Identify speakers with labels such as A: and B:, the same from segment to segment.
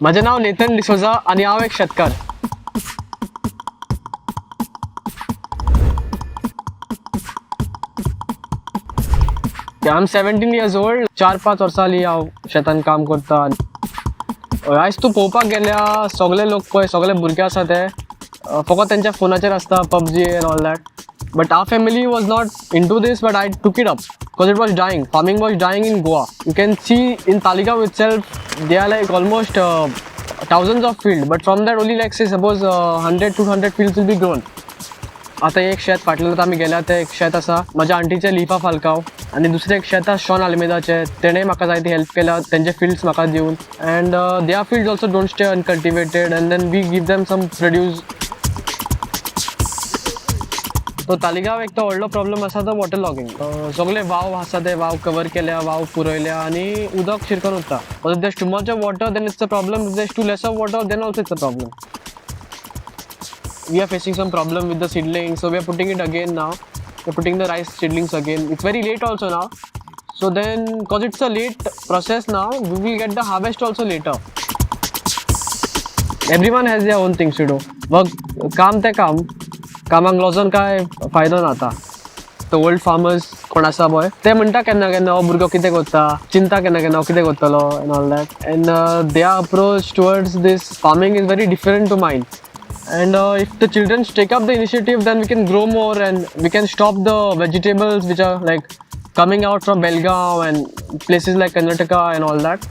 A: म्हजें नांव नेथन डिसोजा आनी हांव एक शेतकार. I am 17 years old. 4-5 वर्सां जालीं हांव शेतान काम करता. आयज तूं पळोवपाक गेल्यार सगळे लोक पळय, सगळे भुरगे आसा ते फकत तेंच्या फोनाचेर आसता, PUBG and all that. But our family was not into this, but I took it up because it was dying. Farming was dying in Goa. You can see in Taleigao itself, they are like almost thousands of field, but from that only like say suppose 100 200 fields will be grown. आतां एक शेत फाटल्यान आमी गेल्या तें एक शेत आसा म्हज्या आंटीचें, लिफा फालकाव, आनी दुसरें एक शेत आसा शॉन आल्मेदाचें. तेणें म्हाका जायती हेल्प केल्या तेंचे फिल्ड्स म्हाका दिवन, and their fields also don't stay uncultivated, and then we give them some produce. तो तालिगांव एक तो व्हडलो प्रॉब्लम आसा तो वॉटर लॉगिंग. सगळे वाव आसा ते वाव कवर केल्या, वाव पुरयल्या आनी उदक शिरकून उरता. If there's too much of water, then it's a problem. If there's too less of water, then also it's a problem. We are facing some problem with the seedlings, so we are putting it again now. We're putting the rice seedlings again. It's very late also now, so then because it's a late process now, we will get the harvest also later. Everyone has their own things to do. Work, काम तें काम, कामाक लॉजोन काय फायदो ना. आतां the old farmers कोण आसा पळय, ते म्हणटा केन्ना केन्ना हो भुरगो कितें करता, चिंता केन्ना केन्ना हो कितें करतलो and all that, and their approach towards this farming is very different to mine. And if the children take up the initiative, then we can grow more and we can stop the vegetables which are like coming out from Belgaum and places like Karnataka and all that.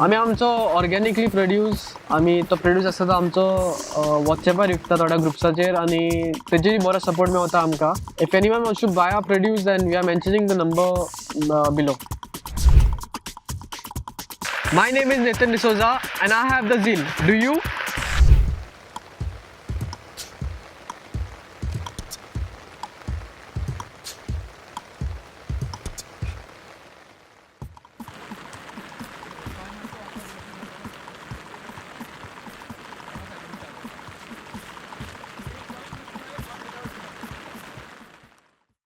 A: आमी आमचो organically produce, आमी तो produce आसा तो आमचो वॉट्सएपार विकता थोड्या ग्रुप्साचेर आनी तेजेय बरो सपोर्ट मेवता आमकां. If anyone wants to buy our produce, then we are mentioning the number below. My name is Nathan D'Souza and I have the zeal. Do you?